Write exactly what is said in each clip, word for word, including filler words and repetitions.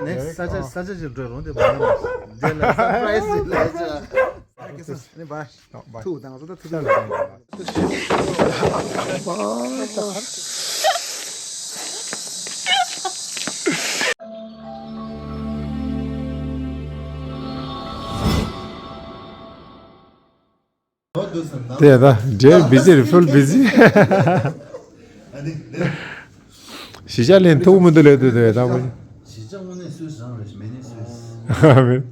ནེགསི་ཊི་ས་ཆ་ས་ཆ་ཅིག་འགྲོ་རུང་དེ་མ་ཡིན་ནས་འདི་ལ་སར་པ་རའི་ཛི་ལ་ཅི་ལ། ཨ་ཀེ་སར་ནི་བ། ཐུག་དང་སོ་ད་ཐུག་དང་། དེ་ད་འདྲེར་བི་ཟི་རེད། ཕུལ་བི་ཟི། གཞིས་ཆགས་ལེན་ཐུག་མི་འདུག་ལས་དུ་དེ་ད་བུ། གཞིས་ཆགས་དངོས་གནས་སུས་རང་རེད། མེད་ནས་སུས།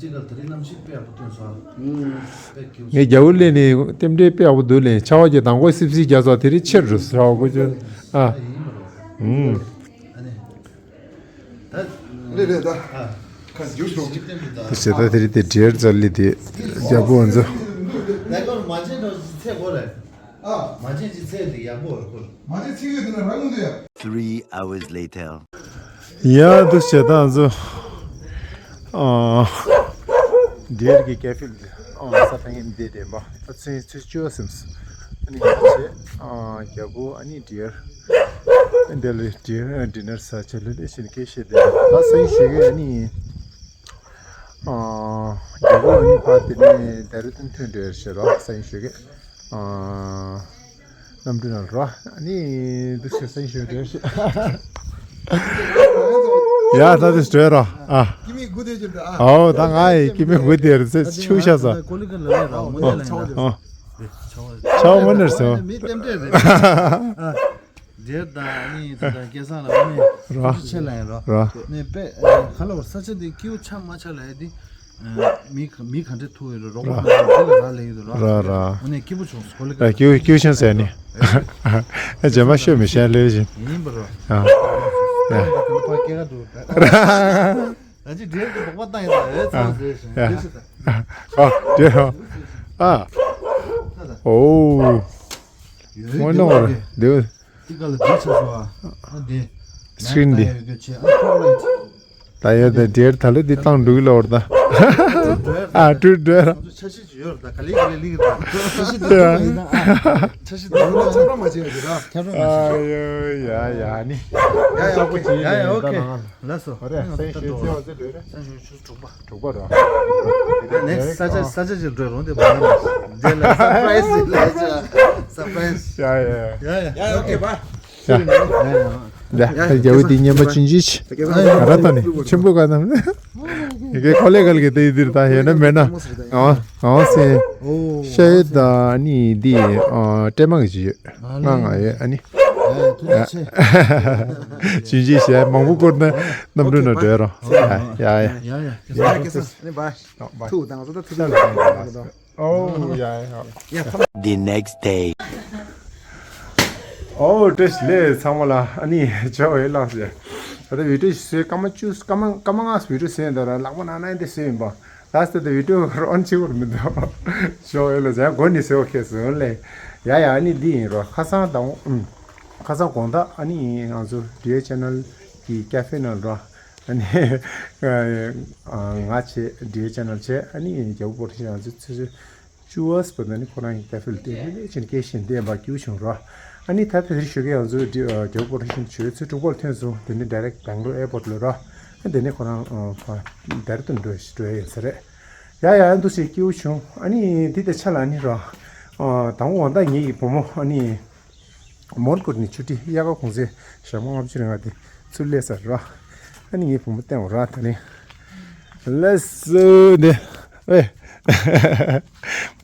ཅི་ག་དེ་རིང་གནམ་གཤིས་དཔེ་ཡག་པོ་ཐོན་སོང་། དཔེ་སྐྱིད་པོ། ངས་རྒྱ་བོད་ལས་ནས་རྟེན་འབྲེལ་དཔེ་ཡག་པོ་འདུག་ལས། ཆར་པ་གྱི་དང་པོ་སིབ་སིབ་རྒྱག་ས་དེ་རིང་ཆེར་འགྲོ་ས་གོ་ཆོད་ཨ། ཨུམ། རེད་རེད་ད། ཁ་འཇུ་ཤོག་ཅིག་ཏན་པོ་ད། དེ་བྱས་ད་དེ་རིང་དེ་འདྲེར་ཙལ་ལི་དེ་རྒྱ་བོད་ཚོ། ད་ཀོར་མ་ཅན་ནོ་ཚེ་གོ་རེད། ཨ། མ་ཅན་གྱི་ཚེ་དེ་ཡག་པོ་རེད་ཀོར། མ་ཅན་ཚེ་གི་དེ་ན་རང་ཡོང་དུ་ཡ། Three hours later. ཡ་འདུ་བྱེད་ད་ཚོ། ཨ། འདྲེར་གི་ཀེ་ཕེ་ལ་ཨ་ས་ཐང་ཡིན་དེ་དེ་མ་ད་ཚེ་ཚེ་བཅུ་བ་སིམས། ཨ་ནི་ཡ་ཆེ་ཨ་རྒྱ་བོད་ཨ་ནི་འདྲེར། འདི་ལ་ཌི་ཌི་ནར་ཟ་ཆ་ལེ་ལེ་ཞིག་གི་ཤེས་དེ་ད་སེང་ཞིག་གི་ཨ་ནི། ཨ་རྒྱ་བོད་ཨ་ནི་ཕ་དེ་ནས་ད་རུ་ཏན་ཐོན་འདྲ་ཞེས་རོ་སེང་ཞིག་གི། ཨ་གནམ་གྲུ་ནང་རོ་ཨ་ནི་འདུ་ཤེས་སེང་ཞིག་འདྲ་ཞེས། ཡ་ད་དེ་སྤྲོད་རོ་ཨ། ཀི་མི་དགུ་དེ་ཅིག་འདྲ་ཨ། ཨའོ་ད་ང་ཡི་ཀི་མི་དགུ་དེ་རེད་ཚེ་ཆུ་ཤ་ཟ། ཨོ་ཨོ། ཆའོ་མོ་ནར་སོ། མི་ལྟེམ་ཏེ་རེད། འདྲེར་དང་ནི་ད་ལྟ་སྐལ་བཟང་ལ་ནི་རོ། ཐུགས་རྗེ་ཆེ་ལ་ཡིན་རོ། རོ། ནི་དཔེ་ག་ལ་བར་ས་ཆ་འདི་སྐྱིད་པོ་ཆགས་མ་ཆགས་ལ་ཡ་འདི། མི་ག་མི་ག་འདྲ་ཐུག་ཡོད་རོ་རོགས་པ་ག་ལ་ར་ལ་ཡོད་རོ། རོ་རོ། ནི་སྐྱིད་པོ་བྱུང་སོ་ལེ། སྐྱིད་པོ་སྐྱིད་པོ་བྱུང་ཟེར་ནི། རྗེས་མ་ཤོད་མི་ཤེས་ལེ་བཞིན། ཡིན་པ་རོ། ཨ། ཡ། ད་ཕ་སྐད་ག་འདུག་ད་ཅི་འདྲེར་གི་རོགས་པ་བཏང་ཡོད་ད་ཨེ་ཚང་ཟེར་བཞིན་ཡ། ཨ་འདྲེ་རོ། ཨ། ཨོ། ཡོད་ངོ་ནོ་རེད་འདུག་དེ་ག་ལ་འདི་ཆགས་སོང་ཨ། ཨ་འདི། སི་ཀྲིན་འདི། ད་ཡོད་དེ་འདྲེར་ད་ལོ་འདི་བཏང་འདུག་ལ་བར་ད། ཨ་སྤྲུལ་འགྲོ་ར། ཆ་ཤས་ཅིག་ཡོད་ར་ད་ག་ལེ་ག་ལེ་ལིག་ར། ཆ་ཤས་འདི་ཡིན་ན་ཨ། ཆ་ཤས་འདི་ཡིན་ན་ཁྱབ་རོགས་མ་བྱེད་ཡོད་ར། ཁྱབ་རོགས་མ་བྱེད། ཨ་ཡོ་ཡ་ཡ་ནི། ཡ་ཡ་ཨོ་ཁེ་ཡ་ཡ་ཨོ་ཁེ། ལགས་སོ། ཨ་རེ་སེང་ཞོལ་ཚེ་བ་ཚེ་འགྲོ་རེད། སེང་ཞོལ་ཆུ་དྲུག་པ། དྲུག་པ་ར། ནེགསི་ཊི་ས་ཆ་ས་ཆ་ཅིག་འགྲོ་རུང་དེ་མ་ཡིན་ནས་འདི་ལ་སར་པ་རའི་ཛི་ལ་ཅི་ལ་སར་པ་རའི་ཛི། ཡ་ཡ་ཡ། ཡ་ཡ་ཨོ་ཁེ་བ། ཡ་ཡ་ཡ། ཡ་རྒྱལ་པོ་འདི་སྙན་པ་ཆུང་ཆུང་ཞིག་ང་ར་ད་ནི་ཆེན་པོ་ག་ནམ་ཡ་གི་ཁོ་ལེ་གལ་གི་དེ་ཡི་དིར་ད་ཡོད་ན་མེད་ན་ཨང་ཨང་སེ་ཤ་ཡོད་ད་ནི་འདི་ཨ་ཏྲེ་མ་གི་ཅི་ཡོད། ང་ང་ཡོད་ཨ་ནི། ཐུགས་རྗེ་ཆེ། ཅི་ཅི་བྱས་མང་པོ་བསྐུར་ན་གནམ་གྲུ་ནང་བྲོས་རོ། ཡ་ཡ། ཡ་ཡ། ཡ་ཡ། ཐུགས་དང་སོ་ད་ཐུགས་དང་། ཨོ་ཡ་ཡ། The next day. ཨོ་བཀྲ་ཤིས་བདེ་ལེགས་ཚང་མ་ལ། ཨ་ནི་ཇོ་ཨེ་ལགས་ཟེར། ད་ལྟ་བི་ཌིའོ་ཞིག་བཟོས་སྐར་མ་བཅུ་སྐར་མ་སྐར་མ་ལྔ་བི་ཌིའོ་བཟོས་ཡིན་ད་ར་ལག་པ་ནང་ན་འདི་བཟོས་ཡིན་པ། ལ་སྟེ་དེ་བི་ཌིའོ་རོན་ཆེ་བར་མི་འདུག་ཞོ་ཨེ་ལ་ཟེར་མགོ་ནི་ཟེར་བ་ཁེ་སོང་ལེ། ཡ་ཡ་ཨ་ནི་འདི་ཡིན་རོ། ཁ་སང་དང་ཨུམ། ཁ་སང་དགོང་དག་ཨ་ནི་ང་ཚོ་ཌི་ཨེ་ཆེ་ནལ་གི་ཀེ་ཕེ་ནང་རོ། ཨ་ནི་ང་བྱས་ཌི་ཨེ་ཆེ་ནལ་བྱས་ཨ་ནི་རྒྱལ་པོ་པོ་རི་ཤི་ང་ཚོ་ཚེ་ཚེ་བཅུ་བ་སྤོ་ད་ནི་ཁོ་རང་གི་ཀེ་ཕེ་ལ་བལྟས་ནས་ལས་ཆེན་སྐད་བཤད་བསྡད་པ་སྐྱིད་བྱུང་རོ། ཨ་ནི་ད་ལྟ་དེར་ཞུ་གི་ང་ཚོ་ཌི་ཨེ་རྒྱལ་པོ་པོ་རི་ཤི་ཆུ་ཚོད་དྲུག་པར་ཐོན་སོང་། དེ་ནི་ཌའི་རེག་སྦེང་ལོར་ཨེར་པོར་ལ་རོ། ཨ་དེ་ནས་ཁོ་རང་ཨ་ཕ་ཌའི་རེག་ཏུ་འགྲོ་ཞིག་འགྲོ་ཡ་ཡིན་ས་རེད། ཡ་ཡ་འདུག་སེ་སྐྱིད་པོ་བྱུང་། ཨ་ནི་འདི་དེ་ཆ་ལ་ཨ་ནི་ར། ཨ་དང་པོ་འོ་ད་ངེད་ཀྱི་བུ་མོ་ཨ་ནི་མོན་གྷོ་ནས་ཆུ་ཊི་དབྱར་ཁ་གུང་སེང་ཞག་མ་ལྔ་བཅུ་རིང་ང་དེ་ཚུར་སླེབས་ས་ར། ཨ་ནི་ངའི་བུ་མོ་བསྟན་འོ་ར་ད་ནི། ལགས་སོ་འདི། ཨེ།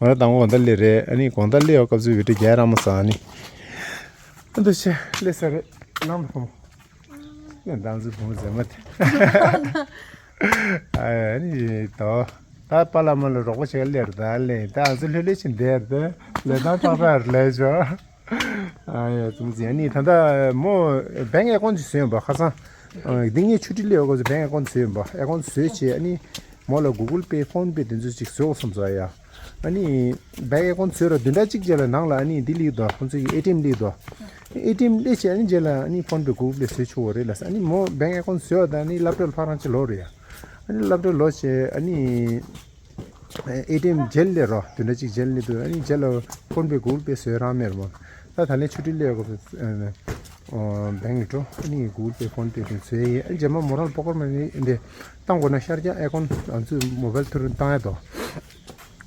མོ་ར་དང་པོ་འོ་ད་སླེབས་རེད། ཨ་ནི་གོང་ད་སླེབས་ཡོད་སྐབས་སུ་བི་ཊི་རྒྱལ་ར་མ་ས་ཨ་ནི། ཨ་འདུག་སེ་སླེབས་ས་རེད། ནང་དུ་བུ་མོ། ནས་ད་ང་ཚོའི་བུ་མོ་མཛེས་མ་དེ། ཨ་ནི་ད་ད་པཱ་ལགས་མ་ལ་རོགས་པ་བྱེད་ག་སླེབས་རེད་ད་ལེ། ད་ང་ཚོ་ལྷོད་ལྷོད་བྱས་བསྡད་རེད་ད། ལས་དང་ཏག་ཏག་རེད་ལས་ཆོག་ཨ་ཡ་ཙུམ་ཙི་ཨ་ནི་ད་ལྟ་མོ་བེང་ཨེ་ཀོན་ཅིག་བཟོས་ཡོད་པ་ཁ་སང་། འདི་ངས་ཆུ་ཊི་སླེབས་ཡོད་སྐབས་སུ་བེང་ཨེ་ཀོན་བཟོས་ཡོད་པ། ཨེ་ཀོན་བཟོས་བྱས་ཨ་ནི་མོ་ལ་གུ་གུལ་པེ་ཕོན་པེ་དེ་ཚོ་ཅིག་བཟོ་དགོས་བསམ་སོང་ཨ་ཡ། ཨ་ནི་བེང་ཨེ་ཀོན་བཟོས་ར་བདུན་ཕྲག་གཅིག་རྗེས་ལ་ནང་ལ་ཨ་ནི་འདི་སླེབས་འདུག་ཁོང་ཚོའི་ཨེ་ཊི་ཨེམ་སླེབས་འདུག་ཨེ་ཊི་ཨེམ་སླེབས་བྱས་ཨ་ནི་རྗེས་ལ་ཨ་ནི་ཕོན་པེ་གུ་གུལ་པེ་བཟོས་ཆོག་གི་རེད་ལབ་སོང་། ཨ་ནི་མོ་བེང་ཨེ་ཀོན་བཟོས་པ་དང་ཨ་ནི་སློབ་གྲྭ་ལ་ཕར་རང་ཅིག་ལོག་རེད་ཡ། ཨ་ནི་སློབ་གྲྭ་ལོག་བྱས་ཨ་ནི་ཨེ་ཊི་ཨེམ་རྗེས་སླེབས་རོ། བདུན་ཕྲག་གཅིག་རྗེས་སླེབས་འདུག་ཨ་ནི་རྗེས་ལ་ཕོན་པེ་གུ་གུལ་པེ་བཟོས་རང་མེད་རེད་མོ། ད་ད་ལན་ཆུ་ཊི་སླེབས་ཡོད་སྐབས་སུ་ ཨོ་བེང་གི་འགྲོ། ཨ་ནི་གུ་གུལ་པེ་ཕོན་པེ་དེ་ཚོའི་ཨ་རྗེས་མ་མོ་རང་ལ་པོ་ཀར་མ་ནི་འདི་བཏང་དགོས་ན་ཤར་རྒྱག་ཨེ་ཀོན་ང་ཚོའི་མོ་བེལ་ཐུར་བཏང་ཡ་དོ།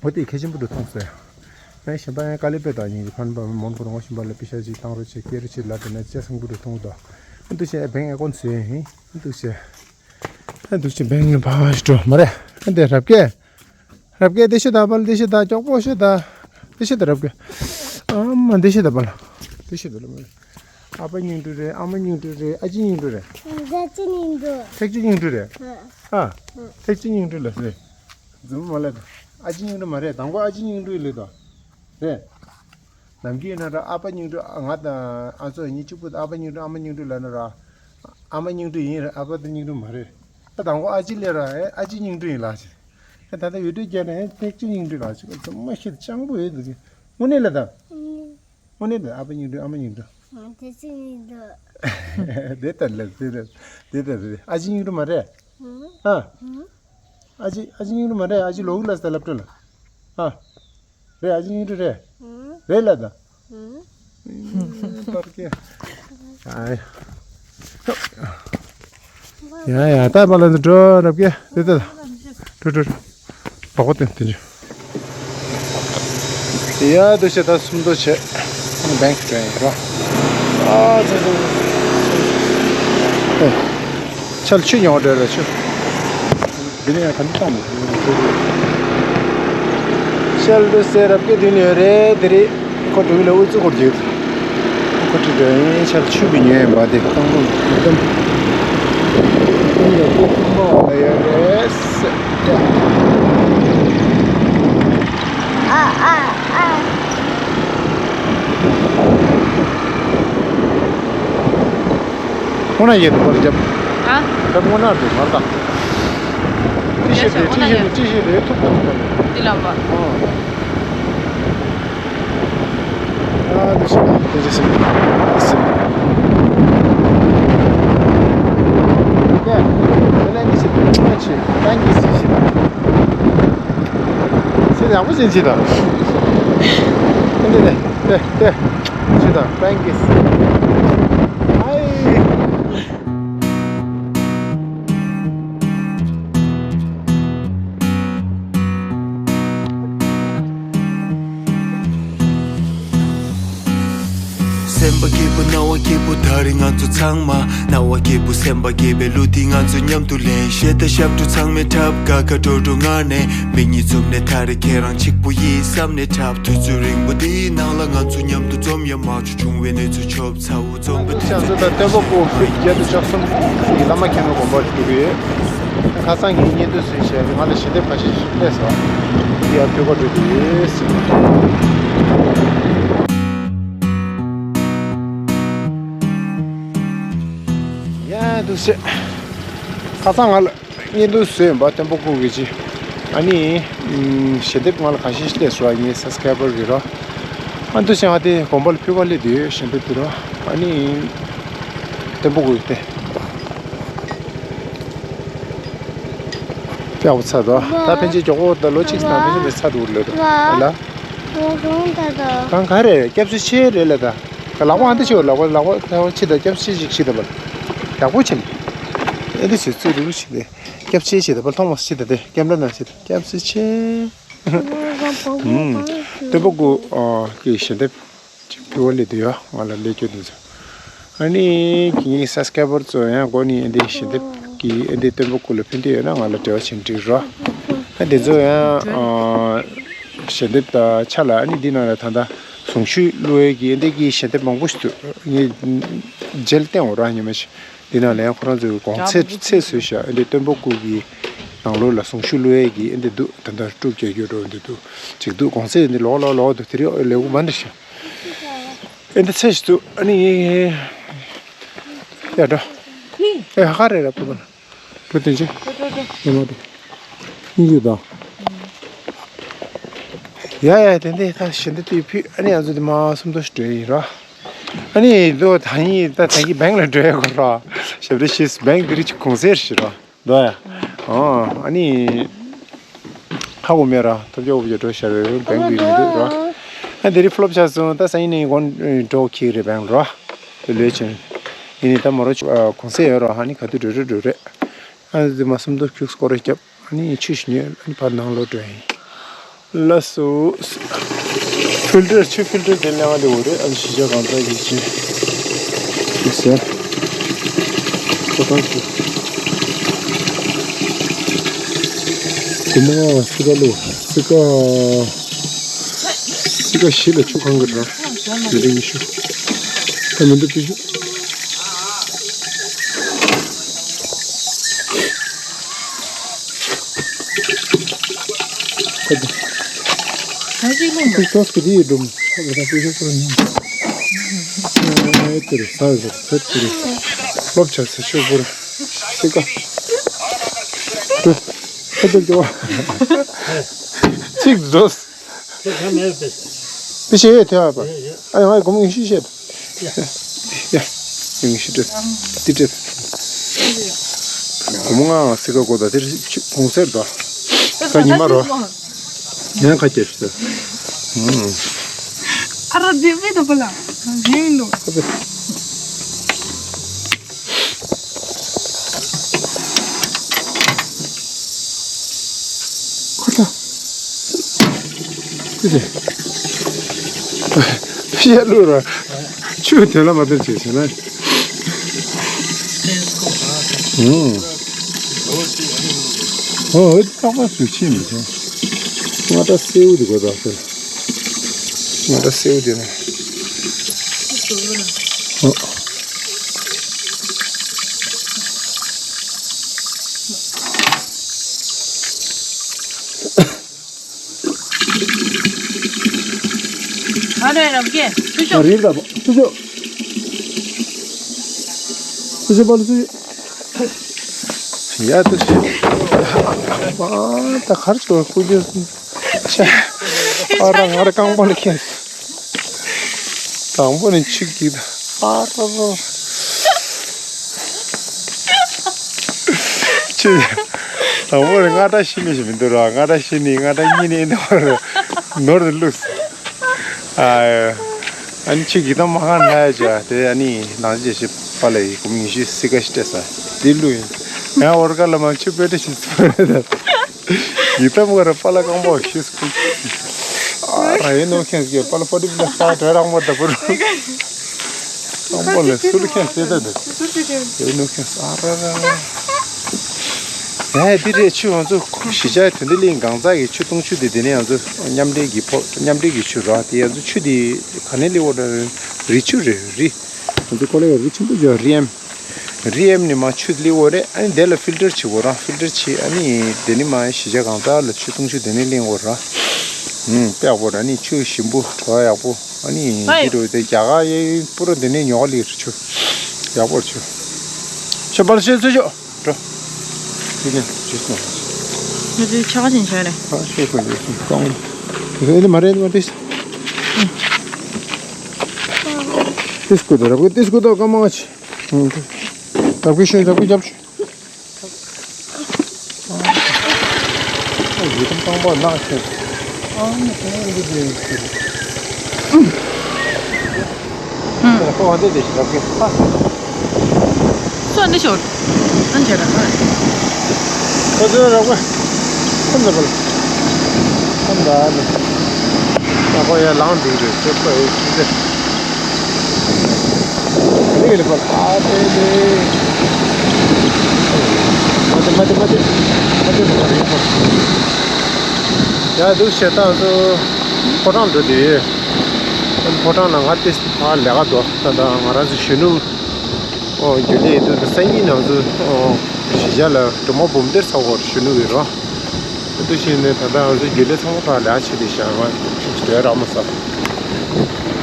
འོ་དེ་གལ་ཆེན་པོ་འགྲོ་མཐོང་སོང་ཡ། ཨ་གཞན་པ་ཨ་ཀ་ལི་པེ་དང་ཉིན་གྱི་ཕན་པ་མོན་གོ་རོང་བ་གཞན་པ་ལ་པི་ཤ་ཅིག་བཏང་རོགས་བྱེད་སྐྱེལ་རོགས་བྱེད་ལབ་དེ་ན་ཅི་སང་པོ་འགྲོ་མཐོང་དོ། ཨ་འདུག་བྱས་བེང་ཨེ་ཀོན་བཟོས་ཡིན། ཨ་འདུག་བྱས། ཨ་འདུག་ཅི་བེང་ནི་ཕ་ཞིག་འགྲོ་མ་རེད། ཨ་འདི་རབ་སྐད། རབ་སྐད་འདི་ཤི་ད་པལ་འདི་ཤི་ད་ཀྱོག་པོ་ཤི་ད། འདི་ཤི་ད་རབ་སྐད། ཨ་མ་འདི་ཤི་ད་པལ། འདི་ཤི་ད་ལ་མ་རེད། ཨ་ཕ་སྙིང་འདྲུ་རེད། ཨ་མ་སྙིང་འདྲུ་རེད། ཨ་ཅེ་སྙིང་འདྲུ་རེད། ཨ་ཅེ་སྙིང་འདྲུ། ཐེག་ཅེ་སྙིང་འདྲུ་རེད། ཨ། ཨ། ཐེག་ཅེ་སྙིང་འདྲུ་ལ་ཟེར། རྫུན་མ་ལབ་དང་། ཨ་ཅེ་སྙིང་འདྲུ་མ་རེད། དང་པོ་ཨ་ཅེ་སྙིང་འདྲུ་ལབ་དང་། རེད། ནམ་རྒྱུན་ན་ར་ཨ་ཕ་སྙིང་འདྲུ་ང་དང་ཨ་ཚོ་གཉིས་གཅིག་པུ་ཨ་ཕ་སྙིང་འདྲུ་ཨ་མ་སྙིང་འདྲུ་ལབ་ན་ར། ཨ་མ་སྙིང་འདྲུ་ཡིན་ར་ཨ་ཕ་དེ་སྙིང་འདྲུ་མ་རེད། ད་དང་པོ་ཨ་ཅེ་ལབ་ར་ཨེ་ཨ་ཅེ་སྙིང་འདྲུ་ཡིན་ལབ་ཅིག་ཨེ་ད་ལྟ་ཡུལ་གྲུ་རྒྱལ་ན་ཨེ་ཐེག་ཆེ་སྙིང་འདྲུ་ལབ་ཅིག་ཨེ་ཚང་མ་ཤེས་སྤྱང་པོ་ཡོད་འདུག་དངོས་གནས་ལ་ད། དངོས་གནས་ལ་ཨ་ཕ་སྙིང་འདྲུ་ཨ་མ་སྙིང་འདྲུ། ཐེག་ཆེ་སྙིང་འདྲུ། དེ་ལྟར་ལ་དེ་ལྟར་དེ་ལྟར་རེད། ཨ་ཅེ་སྙིང་འདྲུ་མ་རེད། ཨ། ཨ་ཅེ་ཨ་ཅེ་སྙིང་འདྲུ་མ་རེད། ཨ་ཅེ་ལོག་ལ་ས་སླེབས་འགྲོ་ལ། ཨ། རེད། ཨ་ཅེ་སྙིང་འདྲུ་རེད། རེད་ལ་ད། པར་སྐྱེ། ཨ་ཡ། ཡ་ཡ་ད་པ་ལ་འདི་འགྲོ་རབ་སྐྱེ་དེ་ད། འགྲོ་འགྲོ་འགྲོ། བག་པ་སྟོན་དེ་འཇུ། ཡ་འདུ་ཤེས་ད་སུམ་མདོ་བྱས། བེང་ཀི་འགྲོ་ཡིན་རོ། ཨ་ཚ་ཚ་ཚ། ཨེ། ཆལ་ཆུ་ཉོ་འདྲ་ར་ཆུ། འདི་ནས་ཡང་ག་འདི་བཏང་མོད། ཤལ་དུ་སེ་རབ་ཀྱི་འདི་ནས་རེད་དེ་རེད། ཁོ་འགྲོ་གི་ལ་ཨུ་ཚུགས་སྐོར་རྒྱུག་ཁོ་ཁྲི་འདྲ་ཡིན་ཤལ་ཆུ་གི་ཉོས་ཡིན་པ་དེ་གཏོང་གོ་གཏོང་གོ་གཏོང་གོ་གཏོང་གོ་ལ་ཡོད་རེད། ཨ་ཨ་ཨ། སྔོ་ན་ཡེ་དུ་བར་རྒྱབ། ཨ། རྒྱབ་སྔོ་ན་དུ་མར་དང་། ཅི་ཤེས་རེད་ཅི་ཤེས་རེད་ཅི་ཤེས་རེད་ཐུབ་ཐུབ་ཐུབ། འདི་ལ་བ། ཨོ། ཨ་དུ་ཤེས་དུ་ཤེས་སེམས། སེམས། ཡ། ཁྱེད་ལ་ནི་ཤེས་དུ་ཤེས་ཏང་གི་སི་ཤེས་དང་། སེམས་ཡག་པོ་ཅན་ཤེས་དང་། འདི་འདི་འདི་འདི། ཅི་དང་པན་ཀིས། ཨའི། སེམས་པ་སྐྱིད་པོ་སྣང་བ་སྐྱིད་པོ་ད་རེས་ང་ཚོ་ཚང་མ། སྣང་བ་སྐྱིད་པོ་སེམས་པ་སྐྱིད་པའི་གླུ་འདི་ང་ཚོ་མཉམ་དུ་ལེན། གཞས་དང་ཞབས་བྲོ་ཚང་མས་འཁྲབ། དགའ་དགའ་སྤྲོ་སྤྲོ་ངང་ནས། མིག་གཉིས་བཙུམ་ནས་ད་རེས་ཁྱེད་རང་གཅིག་པུ་ཡིན་བསམ་ནས་འཁྲབ། དུས་ཚོད་རིང་པོ་འདིའི་ནང་ལ་ང་ཚོ་མཉམ་དུ་འཛོམས་ཡ་མ་བྱུང་། བྱུང་བའི་གནས་ཚུལ་ཆོབ་ཚ་བོ་འཛོམས་པའི་དུས་ཚོད། ང་ཚོ་ད་སྟོན་པ་སྐུ་བརྒྱད་དང་བཅུ་གསུམ་གྱི་བླ་མ་མཁན་པོའི་དགོན་པར་འགྲོ་གི་ཡོད། ཁ་སང་གི་བརྙན་ཐུང་བཟོས་བྱས་ང་ལ་ཞལ་འདེབས་ཁ་ཤས་ཤིག་སླེབས་སོང་། འདི་ཡར་ཕུལ་ག་འགྲོ་གི་ཡོད་ཟེར། ཡ་འདུག་སེ། ཁ་སང་ང་ལ། བརྙན་ཐུང་བཟོས་ཡིན་པ་སྟོན་པ་སྐུ་གི་ཅི། ཨ་ནི། ཞལ་འདེབས་ང་ལ་ག་ཤེད་ཤེད་སོ་ངའི་སབ་སི་ཀ་རའི་བར་གི་རོ། ཨ་འདུ་བྱས་ང་དེ་དགོན་པ་ལ་ཕུལ་ག་སླེབས་དུས་ཞལ་འདེབས་དེ་རོ། ཨ་ནི། སྟོན་པ་སྐུ་གི་དེ། ཡག་པོ་ཚར་དོ། ད་ཕན་ཆད་མགྱོགས་པོ་ད་ལོ་གཅིག་ཙམ་ཕན་ཆད་མེད་ཚར་འགྲོ་གི་ལོས་དོ། ཨ་ལ། ང་གང་ད་ད། གང་ག་རེ་སྐྱབས་སུ་མཆི་རེད་ལ་ད། ལག་པ་ཨ་འདི་ཆེ་བ་ལག་པ་ལག་པ་ལག་པ་ཆེ་ད་སྐྱབས་སུ་མཆི་ཞིག་ཞིག་ད་བ། ཡག་པོ་བྱས་ནས། ཨ་འདི་ཟེར་ཚུལ་རུ་རུ་ཞིག་དེ། སྐྱབས་ཆེ་ཞེས་དང་པོ་མཐོང་བ་ཞེས་དང་དེ་སྐྱབས་འགྲོ་ན་ཞེས་དང་སྐྱབས་སུ་མཆི། ཨུམ། སྟོན་པ་སྐུ་ཨ་གི་ཞལ་འདེབས་ཅིག་ཕུལ་བ་སླེབས་དུས་ཡ་ང་ལ་སླེབས་སྐྱོ་འདུག་ཟེར། ཨ་ནི་ངའི་སབ་སི་ཀ་རའི་བར་ཚོ་ཡང་སྒོ་ནས་ཨ་འདི་ཞལ་འདེབས་ཀྱི་ཨ་འདི་སྟོན་པ་སྐུ་ལ་ཕུལ་འདོད་ཡོད་ན་ང་ལ་འབྲེལ་བ་བྱེད་འགྲིག་རོ། ཨ་འདི་ཚོ་ཡང་ཨ་ཞལ་འདེབས་དང་ཆ་ལ་ཨ་ནི་འདི་ནང་ལ་ད་ལྟ་གཟུངས་གཞུག་བླུག་ཡས་ཀྱི་ཨ་འདི་གི་ཞལ་འདེབས་མང་པོ་ཞིག་འདུག་ངས་རྗེས་ལ་བསྟན་འོང་ར་ཉི་མ་ཞིག་འདི་ནང་ལ་ཡང་ཁོ་རང་ཚོའི་གོང་ཚད་ཚད་བཟོས་ཤག་འདི་སྟོན་པ་སྐུ་གི་ནང་ལོགས་ལ་གཟུངས་གཞུག་བླུག་ཡས་ཀྱི་ཨེ་འདི་འདུག་ད་ལྟ་སྒྲུབ་རྒྱག་རྒྱུ་འགྲོ་འདི་འདུག་ཅིག་འདུག་གོང་ཚད་འདི་ལོག་ལོག་ལོག་འདུག་དེ་རིང་ལེའུ་མ་འདི་ཤག་ཨེ་འདི་ཚད་ཞིག་འདུག་ཨ་ནི་ཡ་འགྲོ། ཨེ་ཧ་ཧ་རེ་ར་ཕུ་བ་ན་འགྲོ་དེ་ཅི་ཡ་མ་འགྲོ་སྙིང་རྗེ་དང་། ཡ་ཡ་དེ་འདི་ད་ཞེ་འདི་དུས་ཕུད་ཨ་ནི་ང་ཚོ་འདི་མ་སུམ་མདོ་ཞིག་འགྲོ་ཡིན་ར། ཨ་ནི་ལོ་ད་ཡིན་ད་ད་གི་བེང་ལ་འགྲོ་ཡ་གོ་ར། ཞབས་རེ་ཤིས་བེང་འདི་རིགས་ཀྱི་གོང་ཚད་ཞིག་ར། འདུག་ཡ། ཨོ། ཨ་ནི། ཧ་གོ་མེད་ར། ཐབས་སྐྱོ་བོ་བྱས་འགྲོ་ཤར་བེང་གི་མི་འདུག་ར། ཨ་འདི་རིགས་ཕུ་ལོབ་ཆགས་སོང་ད་སང་ཉིན་ནས་གོན་འགྲོ་ཁྱེད་རེ་བེང་ར། དེ་ལོས་ཆེན། ཡིན་ནི་ད་མོ་རོ་ཆུ་གུང་སེང་ཡོད་རོ། ཨ་ནི་ག་དུས་འགྲོ་རེ་འགྲོ་རེ། ཨ་ནི་དེ་མ་སུམ་མདོ་ཁྱུག་སྐོར་རེ་རྒྱབ། ཨ་ནི་ཆུ་ཞིག་ཉོས། ཨ་ནི་ཕར་ནང་ལོག་འགྲོ་ཡིན། ལགས་སོ། ཕིལ་ཏར་ཆུ་ཕིལ་ཏར་དེ་ལེན་བ་དེ་འོ་རེད། ཨ་ནི་གཞིས་ཆགས་གང་ཚ་གི་ཅི་ཁྱུག་སེང་ཁོ་ཐང་ཆུ། དེ་མ་སི་ཀ་ལོ་སི་ཀ་སི་ཀ་བཞི་ལ་ཆུ་གང་གི་ར། མི་རིང་ཤུ། ད་མི་འདུག་པི་ཤུ། ད་ཅིག་ལུང་པ་ཏོག་ཙམ་དེ་ཡི་སྒྲུང་། ཨ་ད་པི་ཤུ་པུ་ར་ཉམས། ཨ་དེ་རེད། ས་རེད། ས་དེ་རེད། སློབ་བྱ་ས་ཆུ་པུ་ར་སི་ཀ་འགྲོ། ཨ་དེ་འགྲོ། ཅིག་འགྲོ། དེ་ག་མེད་པས། དེ་བཤད་ཡོད་དེ་བ་པ། ཡོད་ཡོད། ཨ་ཡང་ཨ་སྒོར་མོ་ཉི་ཤུ་བཤད། ཡ། ཡ། ཉི་ཤུ་སྤྲད། དེ་སྤྲད། སྒོར་མོ་ལྔ་སི་ཀ་གོ་ད་དེ་གུང་སེང་ད། ད་ཉི་མ་རོ། ཡང་ཁ་སྐྱེས་ཤི་ད། ཨ་ར་དེ་བས་ད་པ་ལ། ཡིན་ནོ། ཁོ་ཐག་ཅི་ཟེར། ཤེས་ལུགས་ར། ཆུ་དེ་ལ་མ་བཏོན་བྱས་བྱས་ན། ཨུམ། ཨོ་ཨོ་རྟག་པར་ཟུར་ཕྱིན་མི་བྱུང་། ང་ད་སེའུ་དེ་གོ་ད་ཟེར། ང་ད་སེའུ་དེ་ན། ཨོ། ཨ་རེ་རབ་རྒྱས་ཐུ་ཤོ། རིལ་དང་ཐུ་ཤོ། ཐུ་ཤོ་པ་ལ་ཐུ་ཤོ། ཡ་ཐུ་ཤོ། ཨ་ད་གར་ཆོ་ཀུ་ཅོ། ཆ། ཨ་ར་ང་ར་རྐང་པ་ལ་ཁེངས། དང་པོ་ནས་ཆུ་སྐྱིད། ཨ་ར་ར། ཆུ། དང་པོ་ནས་ང་ད་ཤི་ནས་ཞིག་མི་འདུག་ར། ང་ད་ཤི་ནས་ང་ད་གཉིད་ནས་འདུག་ར། ནོར་དུ་བླུགས། ཨ། ཨ་ནི་ཆུ་སྐྱིད་དང་མ་ཧ་ན་ཡ་ཅ་དེ་ཨ་ནི་ནང་ཅི་ཞིག་པ་ལ་ཡི་གུམ་ཉི་ཤུ་སི་ཀ་ཞིག་སྤྲད་ས་དེ་བླུགས་ཡིན། ང་འོར་ཀ་ལ་མ་ཆུ་པེ་ཏི་ཞིག་སྤྲད་ད། ཡི་དམ་ག་ར་པ་ལ་རྐང་པ་ཤི་སྐུ། ཨ་ར་ཡེ་ནོ་ཁེན་སི་ཀེ་པ་ལ་པོ་ཏི་པི་ལ་ས་དྲ་རང་མོ་ད་པུ་རུ། རྐང་པ་ལ་སུ་ལ་ཁེན་སི་ད་ད། ཡེ་ནོ་ཁེན་སི་ཨ་ར་ར། ཨེ་དེ་རེད། ཆུ་ང་ཚོ་གཞིས་ཆགས་དོན་ལྡན་གླིང་གངས་འཛག་གི་ཆུ་བཏུང་ཆུ་དེ་དེ་ནས་ང་ཚོ་མཉམ་འབྲེལ་གྱི་ཕོ་མཉམ་འབྲེལ་གྱི་ཆུ་ར་དེ་ང་ཚོ་ཆུ་དེ་ག་ནས་སླེབས་འོ་ད་རི་ཆུ་རེད་རི། ང་ཚོ་ཀོ་ལེ་བ་རི་ཆེན་པོ་ཅོ་རི་ཨེམ། རི་ཨེམ་ནི་མ་ཆུ་ལི་འོ་རེད། ཨ་ནི་དེ་ལ་ཕིལ་ཏར་བྱེད་འོ་རང་ཕིལ་ཏར་བྱེད། ཨ་ནི་དེ་ནི་མ་གཞིས་ཆགས་གང་ཙག་ལ་ཆུ་བཏུང་ཆུ་དེ་ནི་གླིང་འོ་ར། ཨུམ་དཔེ་ཡག་པོ་ར། ཨ་ནི་ཆུ་ཞིམ་པོ་བྲོ་བ་ཡག་པོ། ཨ་ནི་ཧེ། འདི་རུ་དེ་རྒྱ་གར་ཡེ་པུ་ར་དེ་ནི་ཉོ་ལི་རུ་ཆུ་ཡག་པོ་རུ་ཆུ། ཆུ་པར་ཤེས་ཚུལ་ཆོ་འགྲོ། དེ་ནི་ཆུ་སོང་། ང་ཚོའི་ཆ་ག་ཅན་བྱས་རེད། ཨ་ཤེས་དགོས་ཡོད་སོང་གང་། དེ་ནི་མ་རེད་མ་རེད། ཏིས་ཀུ་དོ་ར་ཀུ་ཏིས་ཀུ་དོ་ཀ་མ་ཆི། ཨུམ། ད་ཀུ་ཤོད་ད་ཀུ་རྒྱབ་ཤོད། ཨ་ཡི་དམ་རྐང་པ་ནག་ཤོད། ཨ་ནི་ཁོང་འདི་འདྲའི་ཡིན་ཟེར། ཨུམ། ཁོ་འདི་འདྲ་ཞིག་རག་གི་ཨ། སོ་འདི་ཤོད། ཨ་འཇལ་ར་ཨ། ཁོ་ཚོའི་རག་པ། ཁོ་འདི་པ་ལ། ཁོ་འདི་ཨ་ནི། ད་ཁོ་ཡར་ལངས་འགྲོ་གི་རེད་ཟེར་ཁོ་ཡོད་ཀི་ཟེར། ལེགས་ལེགས་པར་ཨ་ཏེ་ཏེ། མ་ཏེ་མ་ཏེ་མ་ཏེ། མ་ཏེ་མ་རེད་པ། ཡ་འདུག་བྱས་ད་ང་ཚོ་ཕོ་བྲང་འགྲོ་དུས། ཕོ་བྲང་ནང་ང་ཏེ་ཕར་ལས་ཀ་འདུག་ད་ལྟ་ང་རང་ཚོ་གཞོན་ནུ། ཨོ་རྒྱུན་ལས་འདུག་ད་སང་ཉིན་ང་ཚོ་ཨོ་གཞིས་ཆགས་ལ་སྒྲོལ་མ་འབུམ་སྡེར་ཚོགས་འཁོར་གཞོན་ནུ་གི་རོ། འདུག་བྱས་ནས་ད་ལྟ་ང་ཚོ་རྒྱུན་ལས་ཚང་མ་ཕར་ལས་ཀ་བྱེད་དེ་བཞག་ང་ཁྱིམ་གྱི་དོན་རག་མ་སོང་།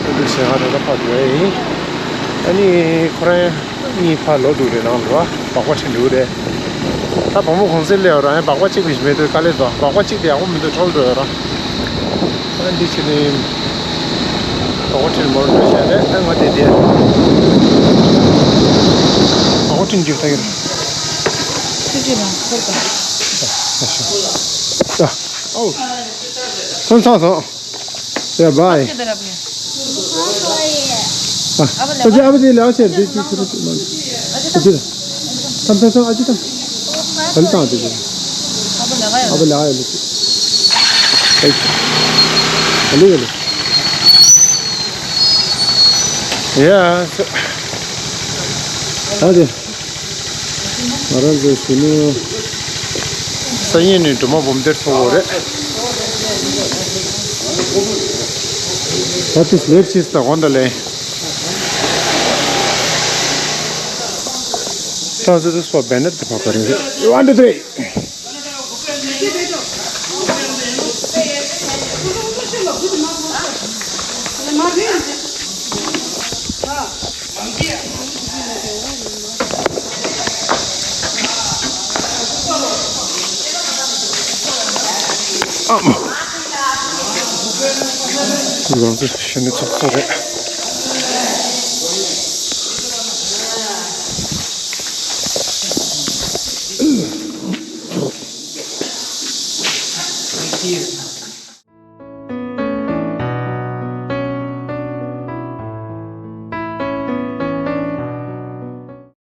འདུག་བྱས་ང་ད་ལྟ་ཕར་འགྲོ་ཡ་ཡིན། ཨ་ནི་ཁོ་རང་གཉིས་ཕར་ལོག་འགྲོ་རེད་ནང་ལོགས་སྦག་སྦག་ཁྲིད་འགྲོ་རེད། ད་བུ་མོ་གུང་སེང་སླེབས་ར་ཡང་སྦག་སྦག་གཅིག་པུ་ཞིག་མེད་དུས་དཀའ་ལས་འདུག་སྦག་སྦག་གཅིག་དེ་ཡག་པོ་མི་འདུག་འཕྲོ་བརླག་འགྲོ་ཡ་ར། ཨ་འདི་བྱས་ནས་སྦག་སྦག་ཁྲིད་མོར་འགྲོ་བྱས་རེད། ཨ་ང་དེ་དེ་སྦག་སྦག་ཁྲིད་འཇུག་ཐག་གི་རེད། ཐུགས་རྗེ་གནང་འཁོར་དང་། ཨོ། སོང་སོང་སོང་། Yeah, bye. Bye. ཨ་ཅེ་ཨ་ཕ་དེ་ལས་ཆེར་དེ་ཅི་ཁྱོད་ཁྱོད་མ། ཨ་ཅེ་ད། ཐམ་ཐམ་ཐམ་ཨ་ཅེ་ད། ཨ་ལི་ཏང་དེ་ཅི། ཨ་ཕ་ལ་ཡ་ལི་ཅི། ཨ་ལི་ཡ་ལི། ཡ། ཨ་ཅེ། ང་རང་ཚོའི་གཞོན་ནུ། སང་ཉིན་ནས་སྒྲོལ་མ་འབུམ་སྡེར་ཚོགས་དགོས་རེད། ད་དེ་ལེབ་ཤིས་ད་གོང་ད་ལེ། ད་ཚོད་དུ་སོ་བེ་ནད་དེ་ཕ་ག་རེ་རེད། One, two, three. ཨམ། ང་ཚོ་གཞོན་ནུ་ཚོགས་གཙོ་རེད།